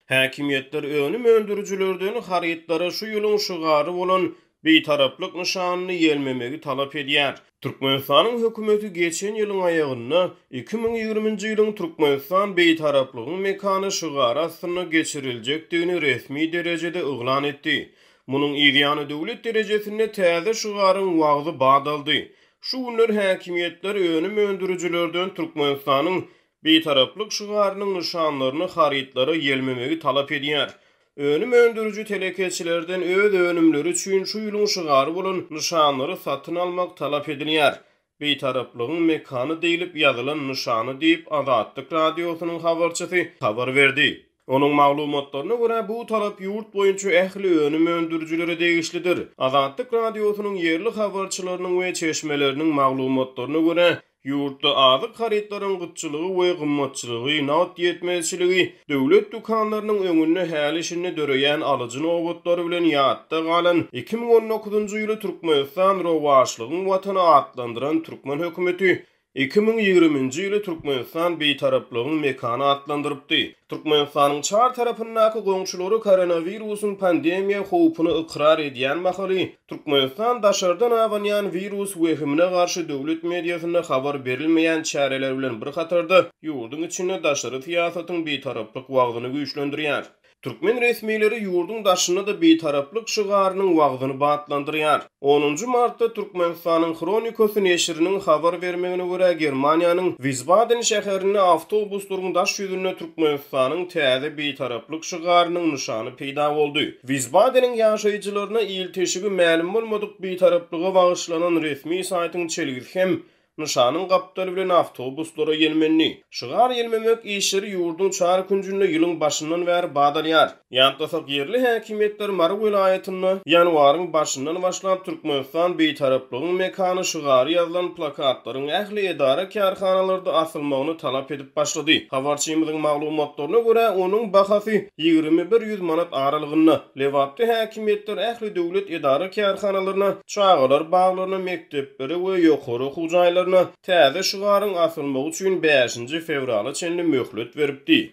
Häkimiýetler önüm öndürijilerden harytlara şu ýylyň şygary bolan Bitaraplyk nyşanyny ýelmemegi talap edýär. Türkmenistanyň hökümeti geçen ýylyň aýagynda 2020-nji ýylyň Türkmenistan Bitaraplygyň mekany şygary astynda geçiriljekdigini resmi derejede yglan etdi. Munuň yzýany döwlet derejesinde täze şygaryň wagzy bat aldy. Şu günler häkimiýetler önüm öndürijilerden Türkmenistanyň Bitaraplyk şygarynyň nyşanlaryny harytlara ýelmemegi talap edýär. Önüm öndüriji telekeçilerden öz önümleri üçin şu ýylyň şygary bolan nyşanlary satyn almak talap edilýär. Bitaraplygyň mekany diýlip ýazylan nyşany diýip, Azatlyk Radiosynyň habarçysy habar berdi. Onuň maglumatlaryna görä, bu talap ýurt boýunça ähli önüm öndürijilere degişlidir. Azatlyk Radiosynyň ýerli habarçylarynyň we çeşmeleriniň maglumatlaryna görä, ýurtda azyk harytlaryň gytçylygy we gymmatçylygy, nagt ýetmezçiligi, döwlet dükanlarynyň öňünde häli-şindi döreýän alyjy nobatlary bilen ýatda galan 2019-njy ýyly Türkmenistan rowaçlygyň watany atlandyran türkmen hökümeti 2020-nji ýyly Türkmenistan Bitaraplygyň mekany atlandyrypdy. Türkmenistanyň çar tarapyndaky goňşulary koronawirusyň pandemiýa howpuny ykrar edýän mahaly, Türkmenistan daşardan abanýan wirus wehimine garşy döwlet mediasynda habar berilmeýän çäreler bilen bir hatarda, ýurduň içinde daşary syýasatyň bitaraplyk wagzyny güýçlendirýär. Türkmen resmileri ýurduň daşynda-da bitaraplyk şygarynyň wagzyny batlandyrýar. Onunjy martda Türkmenistanyň Hronikasy neşiriniň habar bermegine görä, Germaniýanyň Wisbaden şäherinde awtobuslaryň daş ýüzünde Türkmenistanyň täze bitaraplyk şygarynyň nyşany peýda boldy. Wisbadeniň ýaşaýjylaryna ilteşigi mälim bolmadyk bitaraplyga bagyşlanan resmi saýtyň çelgisi hem Nyşanyň gapdaly bilen awtobuslara ýelmendi. Şygar ýelmemek işleri ýurduň çar künjünde ýylyň başyndan bäri bat alýar. Ýatlasak, ýerli häkimiýetler Mary welaýatynda ýanwaryň başyndan başlap Türkmenistan Bitaraplygyň mekany şygary ýazylan plakatlaryň ähli edara-kärhanalarda asylmagyny talap edip başlady. Habarçymyzyň maglumatlaryna görä, onuň bahasy 21 ýüz manat aralygynda. Lebapda häkimiýetler ähli döwlet edara-kärhanalaryna, çagalar baglaryna, mekdeplere we ýokary okuw jaýlaryna täze şygaryň asylmagy üçin bäşinji fewrala çenli möhlet beripdi.